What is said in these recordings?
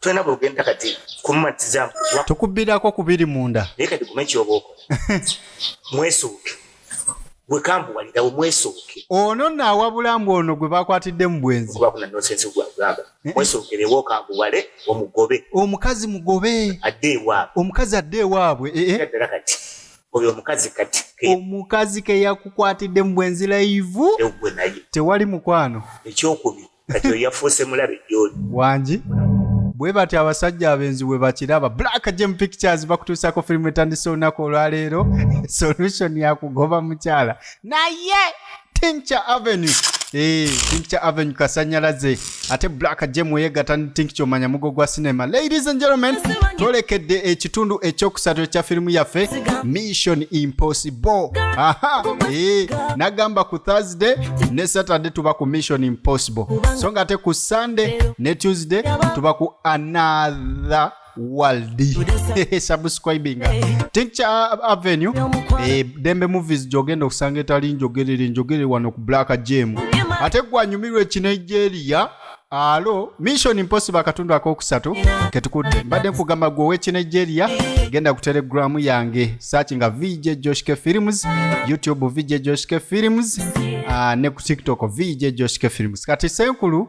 Tolina bwogenda kati kumumatiza. Tukubbirako kubiri munda. Naye kati gume kyoba okola. Mwesuuke. Gwe kambuwalirawo mwesuuke. Ono nno awabula mbu ono gwe bakwatidde mu bwenzi. Kuba kuna nonsense gwagamba. Mwesuukerewo okambuwale omugobe. Omukazi mugobe. Adde ewaabwe. Omukazi adde ewaabwe. Eh, eh. Ddala kati. Oyo omukazi kati. Omukazi ke yakukwatidde mu bwenzi live. Gwe naye. Tewali mukwano. Ekyokubiri. Kati oyo yafuuse mulabe gy'oli. Wangi. Bwe batyo abasajja abenzi bwe bakiraba. Black Gem Pictures bakutuusaako firimu etandise olunaku olwaleero. Solution ya kugoba mukyala. Naye Tincture Avenue. Tincture Avenue kasanyalaze. Ate Black Gem weyegatta ne Tincture omanya mugo gwa cinema. Ladies and gentlemen, twolekedde ekitundu ekyokusatu ekya firimu yaffe Mission Impossible. Aha, nagamba ku Thursday ne Saturday tuba ku Mission Impossible. So nga ate ku Sunday ne Tuesday tuba ku Another World. Subscribing. Tincture Avenue, Dembe Movies gy'ogenda okusanga etali njogerere njogerere wano ku Black Gem. Ate gwanyumirwa Ekinigeria. Alo, Mission Impossible akatundu akokusatu ketukutte. Mbadde nkugamba gwe ow'Ekinigeria, genda ku Telegram yange, search nga VJ Josh K Films, YouTube VJ Josh K Films, ne ku TikTok VJ Josh K Films. Kati Senkulu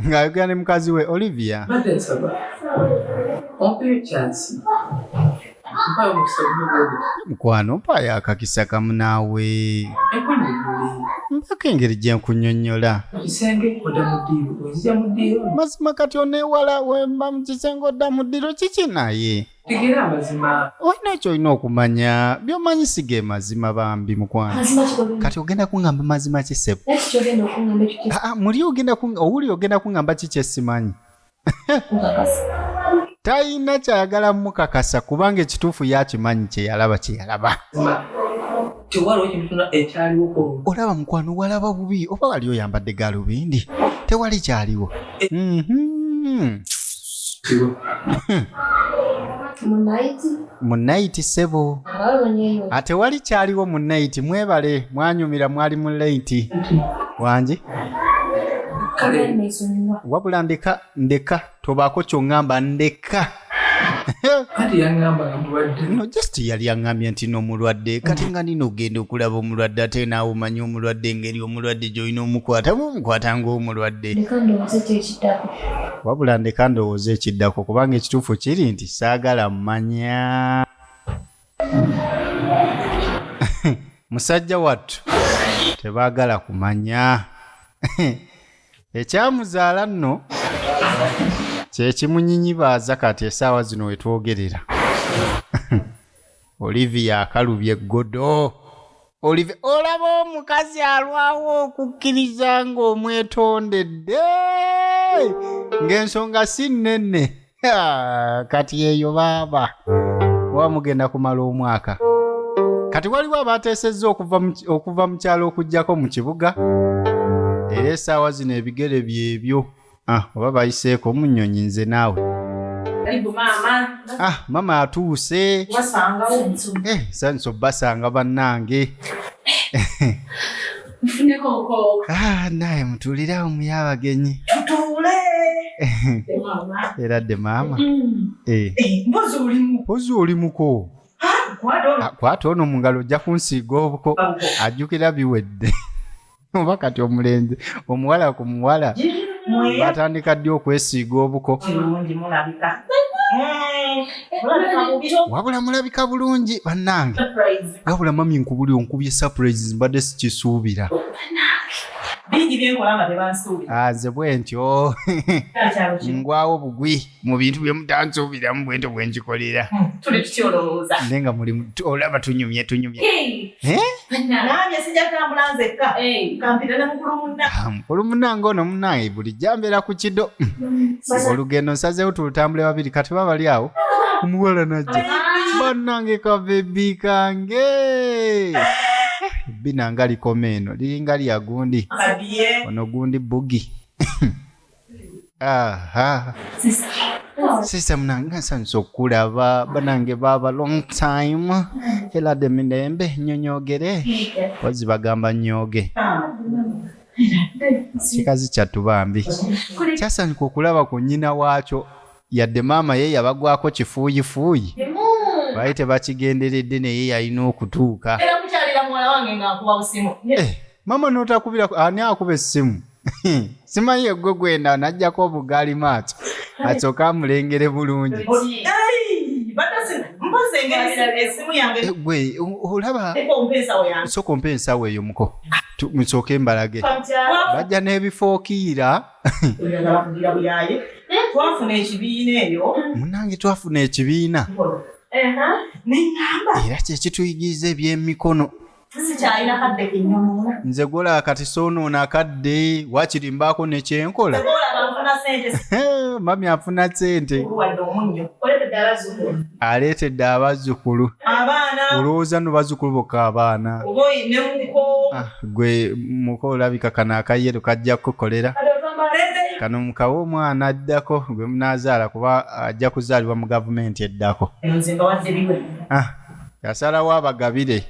ng'ayogera ne mukazi we Olivia. Mbadde nsaba ompe chance. Mpayo omukisa gumu gw'oguti. Mukwano, mpayo akakisa kamu naawe. Enkunyonnyole. Mpaka engeri gye nkunnyonnyola. Mu kisenge odda mu ddiiro, onzija mu ddiiro. Mazima kati oneewala wemba mu kisenge odda mu ddiiro kiki naye? Tegeera amazima. Olina ky'olina okumanya, by'omanyi si ge mazima bambi mukwano. Mazima ki g'ogenda? Kati ogenda kuŋŋamba mazima ki ssebo? Naye ki ky'ogenda okuŋŋamba ekyo kye Aa, muli ogenda owuli ogenda kuŋŋamba ki kye simanyi? Nkakasa. Talina ky'ayagala mukakasa kubanga ekituufu yakimanyi kye yalaba kye yalaba. Mazima. Tewaliwo kintu kyonna ekyaliwo ku luno. Olaba mukwano walaba bubi oba wali oyambadde gaalubindi? Tewali kyaliwo. Mu night? Mu night ssebo. Abawe banyeeyo. Ate wali kyaliwo mu night, mwebale mwanyumira mwali mu late. Wangi? Kale. Wabula ndeka, ndeka, tobaako ky'oŋŋamba ndeka. Kati yaŋŋamba nga mulwadde. No, just yali yaŋŋambye nti no mulwadde. Kati nga nina ogenda okulaba omulwadde ate naawe omanyi omulwadde engeri omulwadde gy'olina omukwata, bw'omukwata ng'omulwadde. Ndeka ndowooze ki ekiddako. Wabula ndeka ndowooze ekiddako kubanga ekituufu kiri nti saagala mmanya. Musajja wattu tebaagala kumanya. Ekyamuzaala nno kye kimunyinyibaaza kati essaawa zino we twogerera. Olivia akalubye eggodo. Olivia, olaba omukazi alwawo okukkiriza ng'omwetondedde ng'ensonga si nnene. Ha, kati eyo baaba oba mugenda kumala omwaka. Kati waliwo abateesezza okuva mu kyalo okuggyako mu kibuga, era essaawa zino ebigere byebyo. Oba bayiseeko mu nnyonyi nze naawe. Karibu maama. Maama atuuse. Wasangawo. Nsanyuse obbasanga bannange. Nfuneko nkooko. Naye mutuulire awo muye abagenyi. Tutuule. Maama. Era dde maama. Mpozi oli muko. Mpozi oli muko. Kwata ono. Kwata ono mu ngalo ojja kunsiiga obuko. Obuko. Ajjukira biwedde. Oba kati omulenzi, omuwala ku muwala. Mwe. Batandika ddi okwesiiga obuko? Kirungi mulabika. Wabula mulabika bulungi bannange. Surprise. Wabula mami nkubuli onkubye surprise mbadde sikisuubira. Bingi bye nkola nga tebansuubira. Nze bwe ntyo. Kyalo kino. Ngwawo bugwi mu bintu bye mutansuubiramu bwe ntyo bwe nkikolera. Tuli tutya olowooza? Naye nga muli olaba tunyumye, tunyumye. Hey. Eh? Naamye sijja kutambula nzekka. Hey. Kampita ne mukulu munna. Mukulu munnange ono munnange bulijjo ambeera ku kido. Olugendo nsazeewo tulutambule babiri kati baba bali awo. Omuwala n'ajja. Bannange ka bebi kange. Bina nga likoma eno, liringa lya gundi. Kabye. Ono gundi bugi. Aha. Sister. Sister munange nsanyuse okulaba bannange baaba long time. Era de mirembe nnyonyoogere. Wazzi bagamba nnyooge. Kikazi kyattu bambi. Kyasanyuka okulaba ku nnyina waakyo. Yadde maama ye yabagwako kifuuyifuuyi, baali tebakigenderedde, naye yalina okutuuka. Era kukyalira muwala wange ng'akuba busimu. Eh, maama n'otakubira ani akuba essimu? Simanyi egwe gwenda n'ajjako obugaali maaso asooke amulengere bulungi. Ei, badde mpozi engeri essimu yange Eh, gwe olaba ompa ensawo yange. Sooka ompa ensawo eyo muko. Nsooke mbalage. Bajja n'ebifookiira. Oyagala kugira buyaye. Twafuna ekibiina eyo. Munange, twafuna ekibiina. Neŋŋamba Era kyekituyigiriza ebyemikono. Sikyalina kadde kenyonoona. Nze gwolaba kati soonoona akadde, wakiri mbaako nekyenkola. Olaba nfuna sente. Mami afuna sente. Wadde omunnyo. Aleetedde abazzukulu. Abaana. Olowooza no bazzukulu bokka, abaana. Oba ne muko. Ah, gwe muko olabika kano akayeru kajja kukukolera. Kano mukawe omwana addako gwe munaazaala, kuba ajja kuzaalibwa mu gavumenti eddako. Nze mbawadde biwe. Ah, yasalawo abagabire.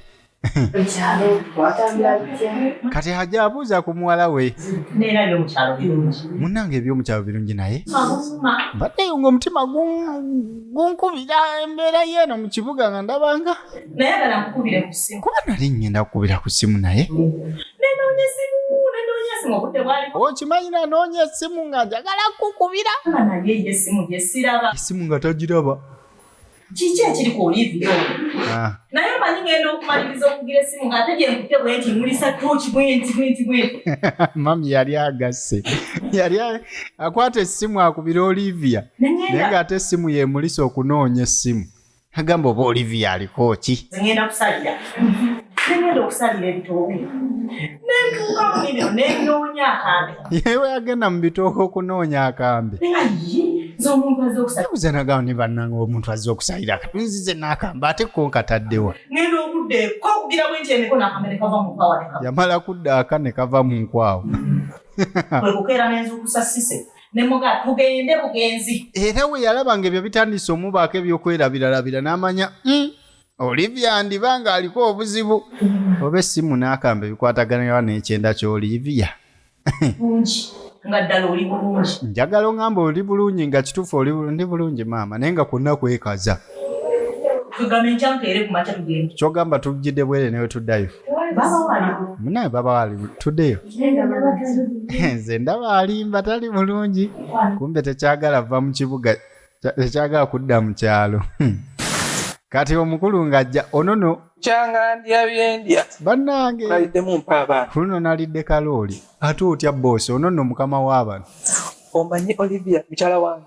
Kati ajja abuuza ku muwala we. Neera ebyomukyalo birungi. Munnange, ebyomukyalo birungi, naye Maguma. mbaddeyo ng'omutima gunkubira embeera yeeno mu kibuga nga ndabanga Naye agala nkukubire ku ssimu. Kuba nali ngenda kukubira ku ssimu, naye Nenoonya essimu, nenoonya essimu, obudde bwaliko. Okimanyi nanoonya essimu nga njagala kukubira. Nga naye ye essimu gye siraba. Essimu nga tagiraba. Kiki ekiri ku Olivia oyo? Ah, Naye omanyi ngenda okumaliriza okugira essimu ng'ate gye nkutte bwe nti mulisa tooki bwenti bwenti bwenti. Mami yali agasse, yali akwata essimu akubira Olivia, naye Nengenda ng'ate essimu yemulisa okunoonya essimu. Agamba oba Olivia aliko ki? Ngenda kusalira, nengenda okusalira ebitooke, nentuuka mu bino nenoonya akambe. Yewe agenda mu bitooke okunoonya akambe. Nenga ye nze omuntu azze okusalira. Buuza nagamba ne bannange, omuntu azze okusalira nzize n'akambe, ate ko nkataddewa? Ngenda okudda eko okugira bwenti emikono, akambe ne kava mu mpawa ne kava. Yamala kudda aka ne kava mu nkwawo. Kwe kukeera nenzuukusa sise nemuga tugende bugenzi. Era we yalaba nga ebyo bitandise omubaako ebyokwerabiralabira, n'amanya, Olivia ndiba ng'aliko obuzibu, oba essimu n'akambe bikwataganira n'ekyenda ky'Olivia. Bulungi, nga ddala oli bulungi? Njagala oŋŋamba oli bulungi, nga kituufu oli ndi bulungi maama, naye nga kwonna kwekaza. Tugamba enkya nkeere ku makya tugende. Kyogamba tujjidde bwere newe tuddayo? Baba wali. Munaye baba wali, tuddeyo. Nze ndaba alimba, tali bulungi, kumbe tekyagala va mu kibuga, tekyagala kudda mu kyalo. Kati omukulu ng'ajja onono. Kyanga ndya byendya. Bannange. Naliddemu mpa abaana. Kuno nalidde kalooli, ate otya boosi ono nno mukama w'abano. Omanyi Olivia mukyala wange.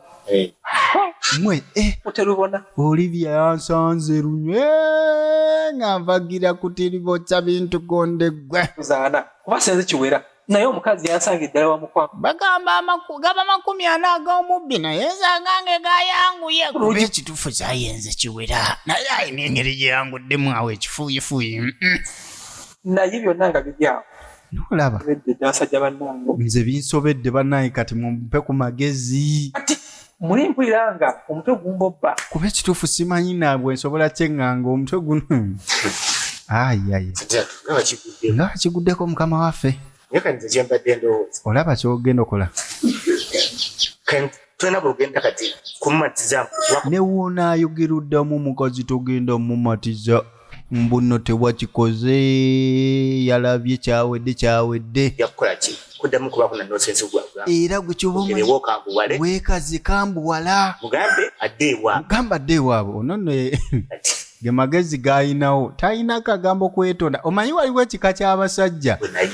Mwe eh, Oterubona. Olivia yansanze lunywe nga nvagira kutiribotsa bintu gonde gwe. Zaana kuba senze kiwera, naye omukazi yansanga eddala wa mukwano. Bagamba gaba 40 ag'omubbi, naye nsangange gayanguye, kuba ekituufu kyayenze kiwera, naye alina engeri gye yanguddemu awo ekifuuyifuuyi. Naye byonna nga biri awo. Nolaba. Bedde basajja bannange. Nze binsobedde bannaye, kati mumpe ku magezi. Kati muli mpulira nga omutwe gumbobba. Kuba ekituufu simanyi nabwe nsobola kyeŋŋanga omutwe guno, ayaya. Nga bakiguddeko. Nga bakiguddeko mukama waffe. Naye kati nze kyembadde ndowooza, Olaba kyogenda okola. Tulina bwogenda kati kumumatiza. Ne woonaayogera oddamu omukazi togenda mumatiza mbuno tewakikoze, yalabye kyawedde kyawedde. Yakukola ki kuddamu kubaako na nonsense gwagamba. Era gwe kyoba omanyi, erewo kambuwale. Weekaze kambuwala. Mugambe adde ewaabwe. Mugamba adde ewaabwe. Ono nno ge magezi g'ayinawo, talina kagambo kwetonda. Omanyi waliwo ekika ky'abasajja Naye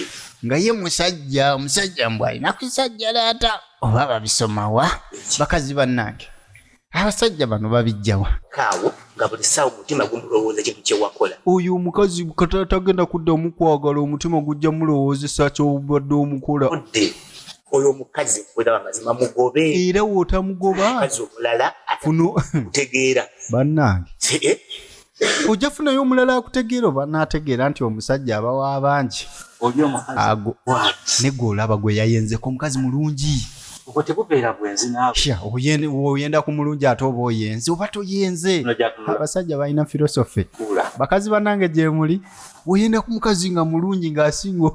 nga ye musajja omusajja mbw alina kusajjalaata, oba babisomawa bakazi bannange, abasajja bano babijjawa? Kaawo nga buli ssaawa omutima gumulowooza kintu kyewakola. Oyo omukazi kata tagenda kuddamu kwagala, omutima gujja mulowoozesa kyobadde omukola. Odde oyo omukazi weraba mazima mugobe. Era wootamugoba, omukazi omulala funo atakutegeera. Bannange, Eh, ojja funayo omulala akutegeera, oba naategeera nti omusajja aba w'abangi. Oli omukazi Ago bwati. ne gwe olaba gwe yayenzeko omukazi mulungi. Ogwo tebubeera bwenzi naawe. Sha, oyenda ku mulungi, ate oba oyenze oba toyenze. Abasajja balina philosophy. Bakazi bannange gye muli, oyenda ku mukazi nga mulungi ng'asinga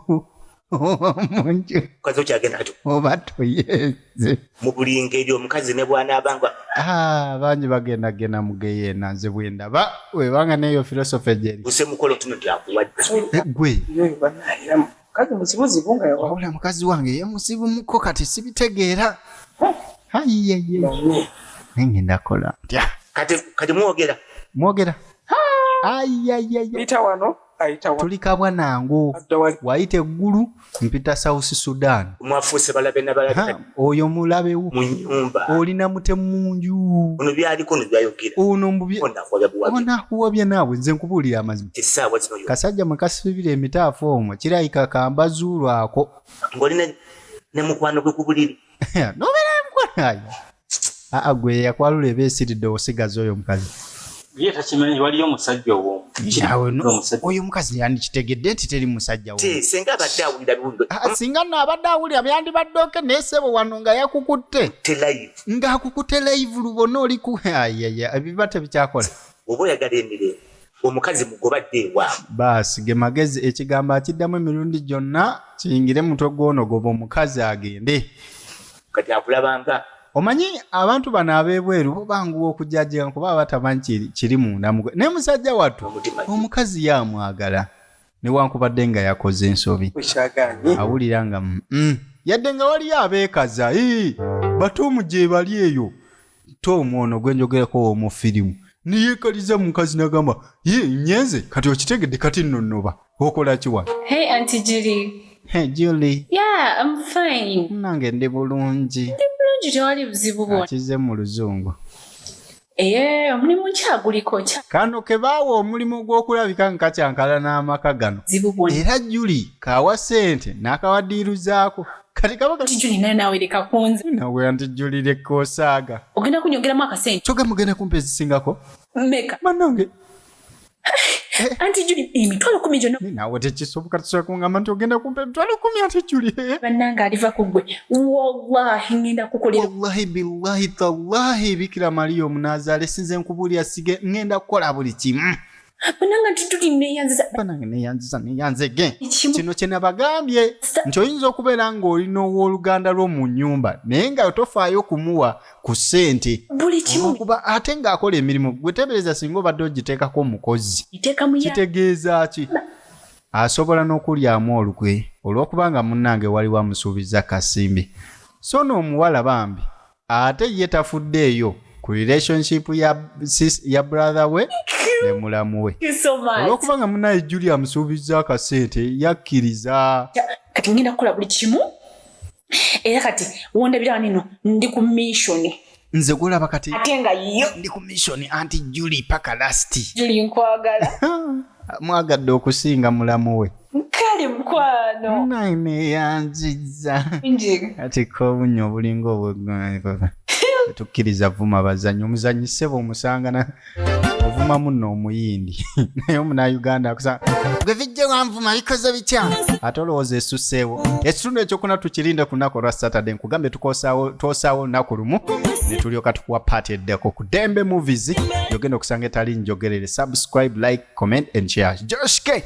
Omunju Omukazi okyagenda kati oba toyenze. Mu buli ngeri omukazi ne bw'anaabanga Ah, bangi bagendagenda mu geyeena, nze bwe ndaba webanga neeyo filosofe gyeri. Buse mukolo tuno tyakuwadde. Eh, gwe Yoyo banaayira mukazi muzibuzibu nga yawa. Wabula mukazi wange ye muzibu muko, kati sibitegeera. Ayiyeye, naye ngenda kola ntya? Kati mwogera. Mwogera, ayayaya. Muyita wano, ayita wano. Tuli kabwa nangu. Adda wali. Wayita eggulu, mpita South Sudan. Mwafuuse balabe na balabe. Ha, oyo mulabewo. Mu nnyumba. Olina mutemu mu nju. Ono byaliko no byayogera. Ono mubye. Onakuwabya buwabya. Onakuwabya naawe, nze nkubuulira amazima. Essaawa zino yo Kasajja mwe kasibira emitaafu omwo, kirayika kambazuulwako. Ng'oli ne mukwano gwe ku buliri. Nobeera mukwano aa, gwe yakwalula eba esiridde osigaza oyo omukazi. Ye takimanyi waliyo omusajja ow'omu. Naawe no- Omusajja. Oyo omukazi yandikitegedde nti teri musajja wo. Ti senga abadde awulira biwuliro. Ah, singa nno abadde awulira byandibadde okay, naye sebo wano nga yakukutte. Te live. Ng'akukutte live, lubona oli ku ayaya, ebiba tebikyakola. Oba oyagala emirembe, omukazi mugobadde ewaabwe. Baasi ge magezi, ekigambo akiddamu emirundi gyonna kiyingire mutwe gw'onogoba omukazi agende. Kati akulabanga. Omanyi abantu bano ab'ebweru bo banguwa okujajja kuba batamanyi kiri munda mugwe, naye musajja wattu Omutima. Omukazi ye amwagala newankubadde nga yakoze ensobi. Wekyaganye. Awulira nga yadde nga waliyo abeekaza. "Ii, batoomu gye bali eyo." Toomu ono gwe njogerako omu firimu niyeekaliza mukazi nagamba ye nyenze, kati okitegedde, kati nno nnoba okola kiwa? Hey, Auntie Julie. Hey, Julie. Yeah, I'm fine. Nange ndi bulungi. Bulungi, tewali buzibu bwonna. Akize mu luzungu. Ee, omulimu nkyaguliko nkya Kano ke baawa omulimu gw'okulabika nga kakyankala n'amaka gano. buzibu bwonna. Era Julie kawa ssente n'akawaddiiruzaako, kati kaba Auntie Julie, naye naawe leka kunze. Nawe Auntie Julie leka osaaga. Ogenda kunyongeramu akasente. Kyoga mugenda kumpa ezisingako. Mmeka? Bannange. Auntie Julie, 100,000 gyonna. Naawe tekisoboka, tusobola kungamba nti ogenda kumpa 100,000, Auntie Julie? Bannange aliva ku ggwe. Wallahi ngenda kukolera. Wallahi billahi tallahi, Bikira Mariya omunazaale, sinze nkubuulira, sige ŋŋenda kukola buli kimu. Bannange Auntie Julie, neeyanziza. Bannange neyanziza, neyanzege. Ekimu. Kino kye nabagambye nti oyinza okubeera ng'olina owooluganda lwo mu nnyumba naye nga tofaayo kumuwa ku ssente. Buli kimu. Kuba ate ng'akola emirimu gwe tebereza singa obadde ogiteekako omukozi. Iteekamu ya. Kitegeeza ki? Asobola n'okulyamu olukwe olw'okubanga munnange waliwo amusuubiza kasimbi. So n'omuwala bambi ate ye tafuddeeyo ku relationship ya brother we ne mulamu we. Thank you so much. Olw'okubanga munnaye Juli amusuubiza akasente, yakkiriza. Kati ngenda kukola buli kimu. Era kati wondabira wano eno ndi ku mission. Nze gwolaba kati Ate nga yo. Ndi ku mission, Auntie Julie, paka last. Julie, nkwagala. Mwagadde okusinga mulamu we. Kale mukwano. Naye neyanziza. Nji. Kati ko obunnya obulinga obwe tetukkiriza vuma bazanyi. Omuzanyi ssebo omusanga na ovuma munno omuyindi, naye omunauganda akusanga gwe vijje wanvuma bikoze bitya, ate olowooza esusseewo. Ekitundu ekyokuna tukirinde ku lunaku olwa Saturday. Nkugambye twosaawo olunaku lumu ne tulyoka tukuwa part eddako ku Dembe Movies yogenda okusanga etali njogerere. Subscribe, like, comment and share. Josh K.